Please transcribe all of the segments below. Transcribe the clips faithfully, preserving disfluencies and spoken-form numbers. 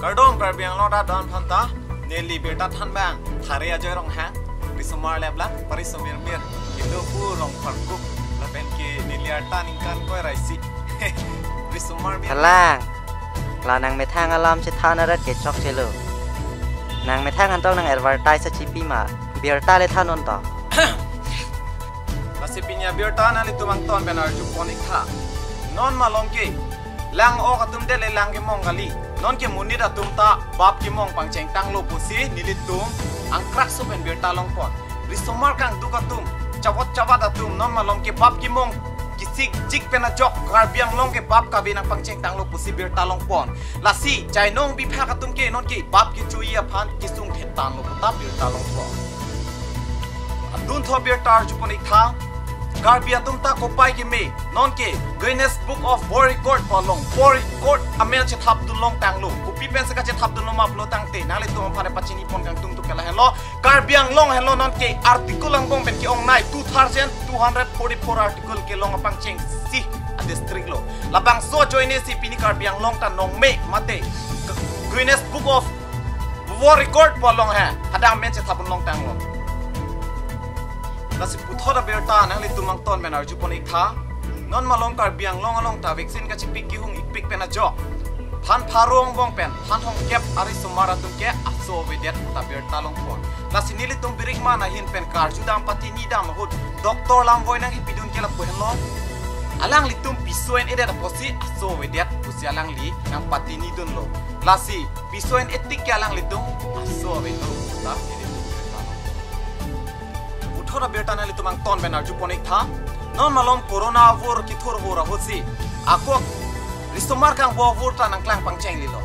Kardom Karbi Anglong ta don phanta, neli birta than abang Thare Ajoy Ronghang, risomar lep lang, pari somir mir, kido pu rong parkup, lapen ke neli arta ningkan koi raisi. Risomar mir. Kalang, la nangmethang alam chethan arat ke chokchelo. Nangmethang antong nang advertise chipi ma, birta le than non to. Lasi pini abirta nanglitum angton pen arjupon ik tha. Non malom ke lang-ok atum dele lang kemong kali. Non ke monit atum ta bap kemong pangcheng tanglo pusi nelitum angkrak so pen birta longpon. Risomar kangduk atum, chawat chawat atum, non malom ke bap kemong kisik jik pen ajok, Karbi Anglong ke bap kave nangpangcheng tanglo pusi birta longpon. Lasi chainong biphak atum ke non ke bap kecho-i aphan kesung thetan lo puta birta longpon. Adun tho birta arjupon ik tha. Karbi atum ta kopai keme, non ke Guinness Book of World Record pu along, World Record amen chethap dun long tanglo. Kopi pensi kachethap dunlo ma pulo tangte, nanglitum aphan pachinipon kangtung tu ke lahenlo. Karbi Anglong henlo non ke article angbong pen ke-ongnei two thousand two hundred forty-four article kelong apangcheng si adistrict lo. Labangso ajoine si pini Karbi Anglong ta nongme mate Guinness Book of World Record pu along he hadak amen chethap dun long tanglo. Lasi puthot abirta nanglitum angton pen arjupon ik tha. Non malom Karbi Anglong along ta vaccine kachipi kehung ikpik pen ajok, than pharo angbong pen than thomkep arisomar atum ke aso avedet puta birta longpon. Lasi nelitum birikman ahin pen karjudam patinidam ahut Doctor Lamvoi nangkipidun ke lapu henlo. Alanglitum piso en-edet apotsi aso avedet pusi alangli nangpatinidunlo. Lasi piso en-e tik ke alanglitum aso avedet puta nelitum birta longpon. Puthot abirta nanglitum angton pen arjupon ik tha. Non malom corona avur kithur vur ahutsi ako risomar kangbo avur ta nangklang pangchenglelo.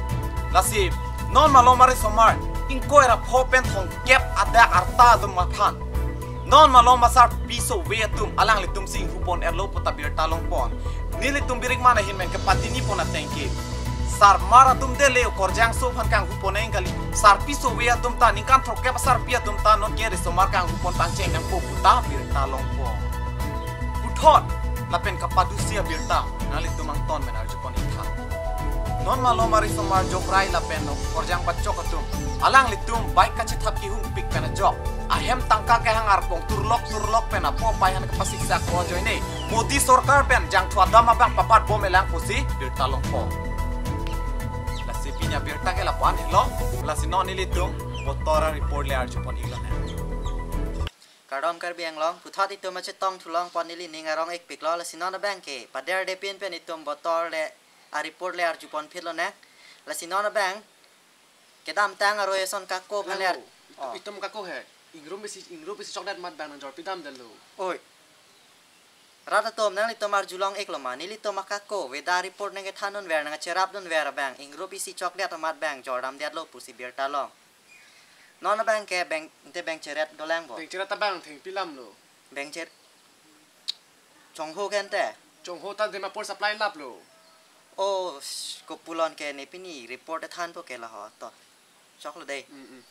Lasi non malom arisomar ingkoi ra pho pen thomkep adak arta atum aphan, non malom asarpi sove atum alanglitum si inghupon erlo puta birta longpon. Nelitum birikman ahin pen kepatinipon ateng ke, sarmar atum dele okorjang so aphan kanghupon nang kali. Sarpi sove atum ta, ningkan throkkep asarpi atum ta non ke risomar kanghupon pangcheng nangpo puta birta longpon. Puthot lapen kapadusi abirta nanglitum angton pen arjupon ik tha. Non malom arisomar Jokrai lapen okorjang bachok atum, alanglitum bike kachethap kehung pik pen ajok, ahem tangka kehang arpong turlok turlok pen apo apai aphan kapasiksak ajoine Modi sorkar pen jangthu adam abang pabat bom-e lang pusi birta longpon. Lasi pini abirta ke lapu-an helo. Lasi non nelitum botor areport le arjupon ik lonang. Kardom Karbi Anglong, puthot itum achetong thulongpon neli ning arong ikpiklo. Lasi non abang ke paderdepin pen itum botor le areport le arjupon phit lonang. Lasi non abang kedamtang aroi ason kako. Hello, phaler. Itum, oh, itum kako he. Ingrum isi, ingrum isi choklet amat abang nangjor pidamdetlo. Oi. Rat atum, nanglitum arjulong ik loma, nelitum akako weather report nangkethan dunver, nangkacherap dunver abang, ingrum isi choklet amat abang jordamdetlo pusi birta long. Non abang ke beng, te beng cheret dolang bo. Beng cheret abang thengpi lam lo. Beng cher-, Chongho ke ante? Chongho ta Dimapur supply laplo. Oh, sh-, kopulon ke ne pini report thanpo ke laho to. Choklo dei. Mm, mm.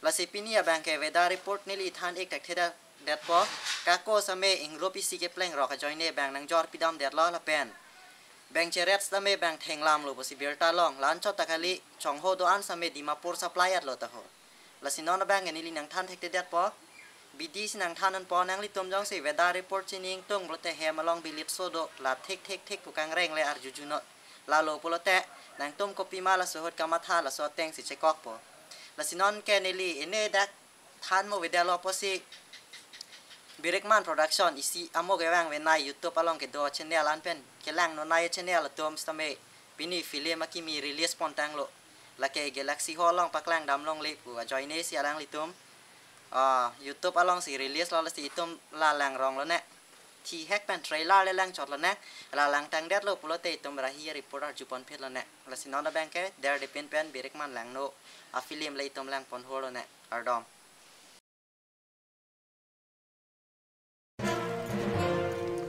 Lasi pini abang ke weather report neli than ik thekthedetpo. Kako same ingrum isi keplengrok ajoine abang nangjor pidamdetlo lapen beng cheret same abang thenglamlo pusi birta long. La-anchot ta kali, Chongho do-an same Dimapur supply etlo ta ho. Lasi non abang ke neli nangthan thekthedetpo. Bidi si nangthan unpo, nanglitum jongsi weather report chini ingtung pulote hem along bilitso do, la thik thik thik pu kangreng le arjujunot. Lalo pulote nangtum kopima laso ahut kamatha, laso ateng si chekokpo. Lasi non ke neli ine dak thanmo avedetlo pusi Birikman Production isi amo kevang venei YouTube along kedo channel an pen kelang nonai channel atum sitame pini film akimi release pontanglo. Lake Galaxy Hall along paklang damlongle pu ajoine si alanglitum, ah, YouTube along si release lo, lasi itum la langrong lone. Thihek pen trailer le langchot lone. La langtangdetlo pulote itum rahi report arjupon phit lone. Lasi non abang ke derdepin pen Birikman Langno afilm le itum langpon hor lone. Kardom.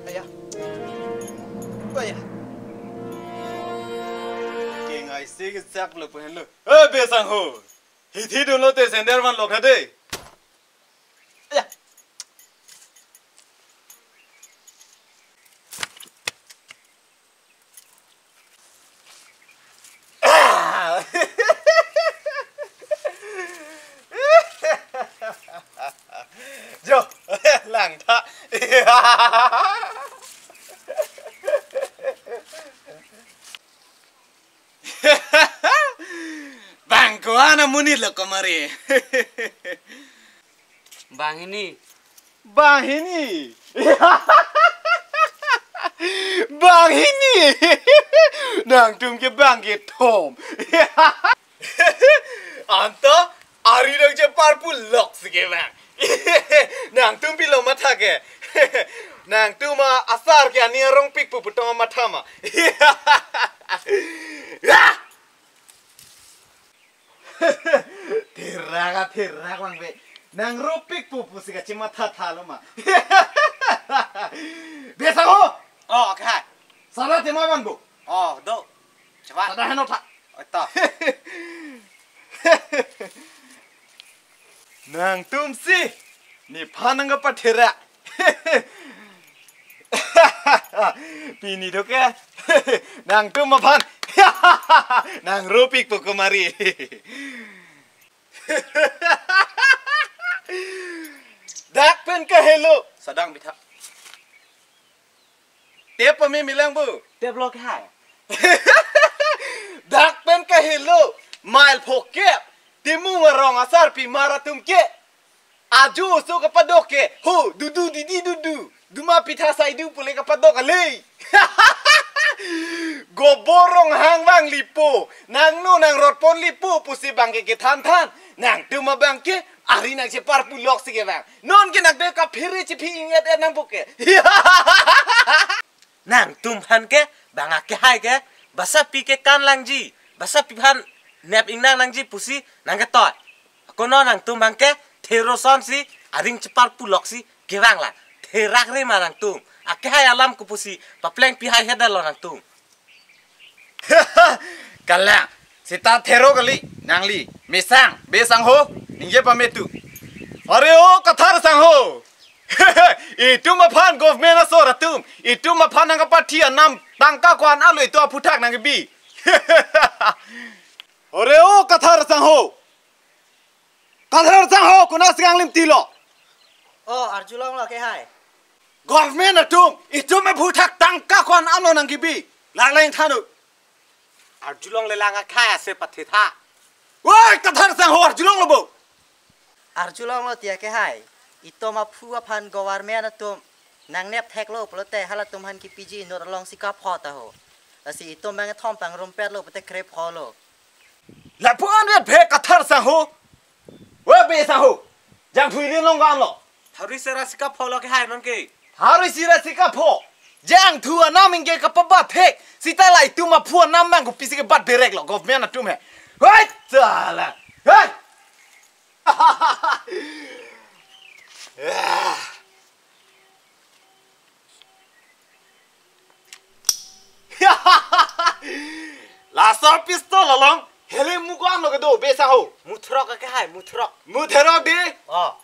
Aya. Aya. Ke ngai se ke sak lo pen lo. Eh, besang ho. Hithi dunlo te sender van lok hade. Aya. Bang ko-an amonit lo kamari. Banghini. Banghini. Banghini. Nangtum ke bang kethom. Anta ari nangcheparpu loksi ke bang. Nangtum pilo matha ke. Nangtum asar ke ani arongpikpo pu tong matha ma. Therak a therak bang be. Nang ropikpo pusi kachematha thalo ma. Be sangho. Oh, okay. Sada tema bang bo. Oh, do. Coba. Sada heno tha. Oh, to. Nangtumsi nephan nangkapatherak. Pini do ke. Nangtum aphan. Nang ropikpo kamari. Dak pen kahelo. Sadang bitha. Tep pame milang bu. Tep lo ke hai. Dak pen kahelo. Mile phokep. Timung arong asarpi mar atum ke. Ajo oso kapadok ke. Ho, dudu didi dudu. Duma pitha saidu pule kapadok ale. Gobor Ronghang bang lipo. Nangno nangrotpon lipo pusi bang ke kethan than. Nangtum abang ke ari nangcheparpu loksi ke bang. Non ke nang de kaphere chiphi inget et nang puke. Nangtum aphan ke bang akehai ke basapi ke kan langji, basapi aphan nep ingnang nangji pusi nangketoi. Kono nangtum bang ke thero sonsi aring cheparpu loksi kevang lang. Therak re ma nangtum. Akehai alam kopusi papleng pihai hedalo nangtum. Kalang, sita thero kali, nangli, mesang, be sangho, ningje pame tu. Are o Kathar sangho. Itum aphan government asor atum, itum aphan nangkapathi anam tangka ko-an alo itum aphuthak nangkebi. Are o Kathar sangho. Kathar sangho, konatsi kanglim tilo. Oh, arjulong lo ke hai. Government atum, itum aphuthak tangka ko-an ano nangkebi. Lang lang thanu. Arjulong le lang akhai ase pathetha. Woi, Kathar sangho, arjulong lo bo. Arjulong lo tiya ke hai. Itum aphu aphan government atum nangnep theklo pulote halatum aphan kipiji inut alongsi kapho ta ho. Lasi itum bang thom pangrumpet lo pute krep ho lo. Lapu-an vet phe Kathar sangho. We be sangho. Jangthu ili long kan lo. Thari sera si kapho lo ke hai non ke. Thari sera si kapho. Jangthu anam ingke kapabat thek. Sita la itum aphu anam bang kopisi kebat berek lo government atum he. Hei, chala. Hei. Laso pistol along hele mu ko-an lo kedo be sangho. Muthrok ke hai, muthrok. Muthrok de. Oh.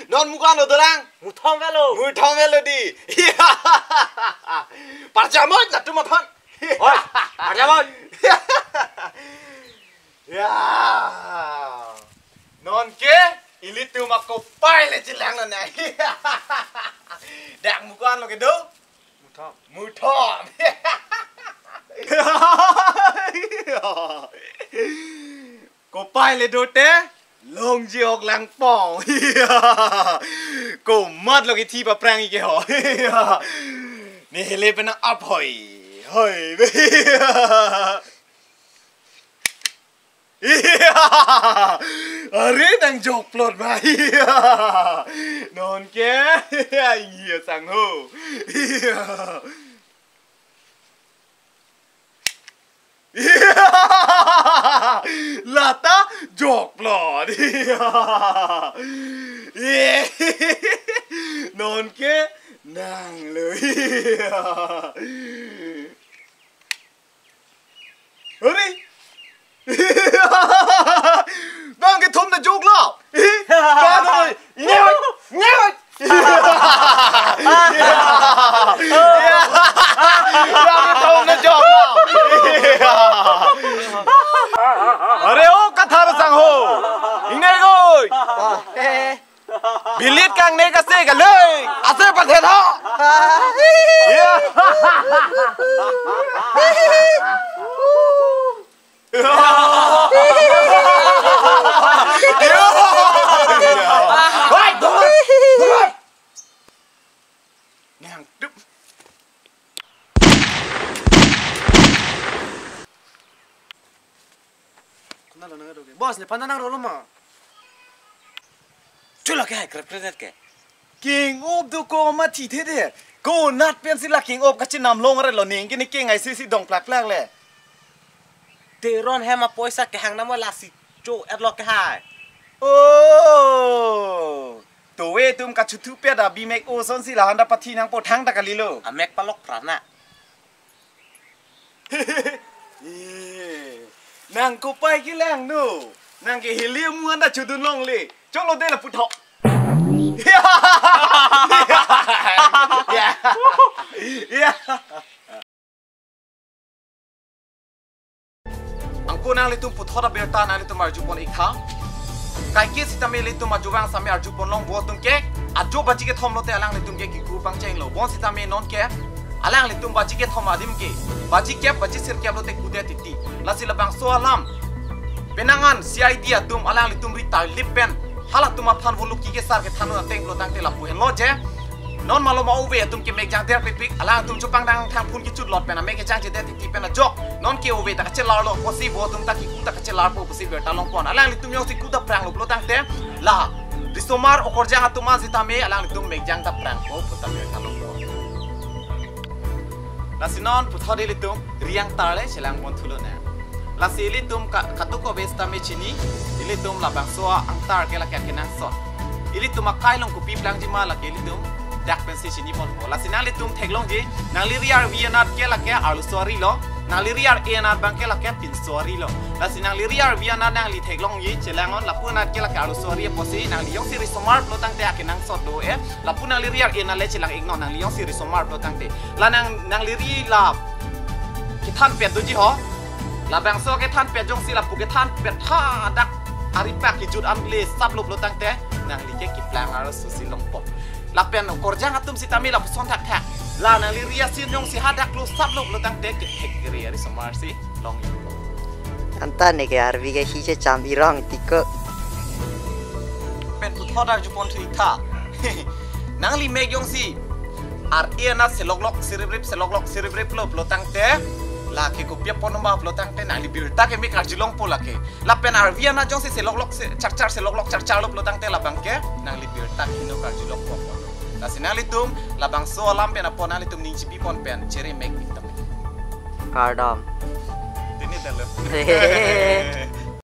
Non mu ko-an lo dolang. Muthom velo. Muthom velo di. Parjamot nangtum aphan. Oi, parjamot. Ya. Non ke, ilitum akopai le chelang non ai. Dak mu ko-an lo kedo. Muthom. Muthom. Kopai le dote, longji ok langpong. Komat lo kithi paprang ike ho. Ne hele pen nang aphoi. Hoi. Are nang jokplot ba. Non ke. Iya sangho. Lata jokplot. Non ke nang lo. Hore. Bang kethom ta joklo. Bang kethom. Nyawai. Nyawai. Bang kethom ta joklo. Are o Kathar sangho. Ingnekoi. Bilit kang ne kase kaloi. Ase pathet ho. Ya. Hai, dor, dor. Nang dup. Kona lo nang do ke? Boss, nephan ta nang rolo ma. Chula ke hai, krep krep ke. King of do ko ma thi the de. Ko nat pen si la king of kachinam long re lo ning kini king ai si si dong plak plak le. Teron hem apoisa kehang namo lasi cho et lo ke hai. Oh. Towe tum kachuthu pet abi mek o son si la handa pathi nangpo thangta kalilo. Amek palok prana. Eh, nang kopai kelang no. Nang ke helium mu anda chudun longle. Cholo de la puthot. Ya. Ya. Angko nanglitum puthot abirta nanglitum arjupon ik tha. Kaike sitame ilitum ajovang sitame arjupon long bo atum ke. Ajo baji kethom lote alanglitum ke kiku pangcheng lo. Bonsitame non ke alanglitum baji kethom adim ke, baji kep, baji sirkep lote kudet titi. Lasi labangso alam penang an C I D atum alanglitum ri tarlip pen halatum aphan vuluki kesar kethan ateng pulo tangte lapu henlo je. Non malom ove atum ke mek jang der pipik, alangtum chupang dang thang phun kichut lot pen amek kejang jedet titi pen ajok. Non ke ove ta kachelar lo, kosi bo atum ta kiku ta kachelar po, kosi birta longpon. Alanglitum jongsi ku ta prang lo pulo tangte la risomar okorjang atum an sitame alanglitum mek jang ta prang po puta birta longpon. Lasi non puthot ilitum ri angtar le chelang pon thulo na. Lasi ilitum ka-, kadokave sitame chini, ilitum labangso angtar ke lake akenangsot. Ilitum akai along kopi plangji ma lake ilitum dak pensi chini ponpo. Lasi nanglitum theklongji, nangli ri arvi anat ke lake arloso ari lo, nangli ri ar-e anat abang ke lake pinso ari lo. Lasi nangli ri arvi anat nangli theklongji, chelang non lapu anat ke lake arloso ari apotsi, nangli jongsi risomar pulo tangte akenangsot do e, lapu nangli ri ar-e anat le chelang ik non, nangli jongsi risomar pulo tangte. La nang, nangli ri la kethan pet doji ho. Labangso kethan pet jongsi lapu kethan pet hadak aripak kejut an le sap lo pulo tangte nangli ke keplang arloso si longpo. Lapen okorjang atum sitame lapuson thakthak. La nangli ri asin jongsi hadak lo sap lo pulo tangte kethek kere arisomar si long. Anta ne ke arvi ke hi checham irong tiko. Pen puthot arjupon thu ik tha. Nangli mek jongsi ar-e anat seloklok siriprip seloklok siriprip lo pulo tangte, lake kopi apon ma pulo tangte nangli birta ke mek arjulongpo lake. Lapen arvi anat jongsi seloklok se-, charchar seloklok charchar lo pulo tangte labang ke nangli birta ke heno arjulongpo. Lasi nanglitum labangso alam pen apot nanglitum ning chipi pon pen chere mek ik tame. Kardom. Tini dalo.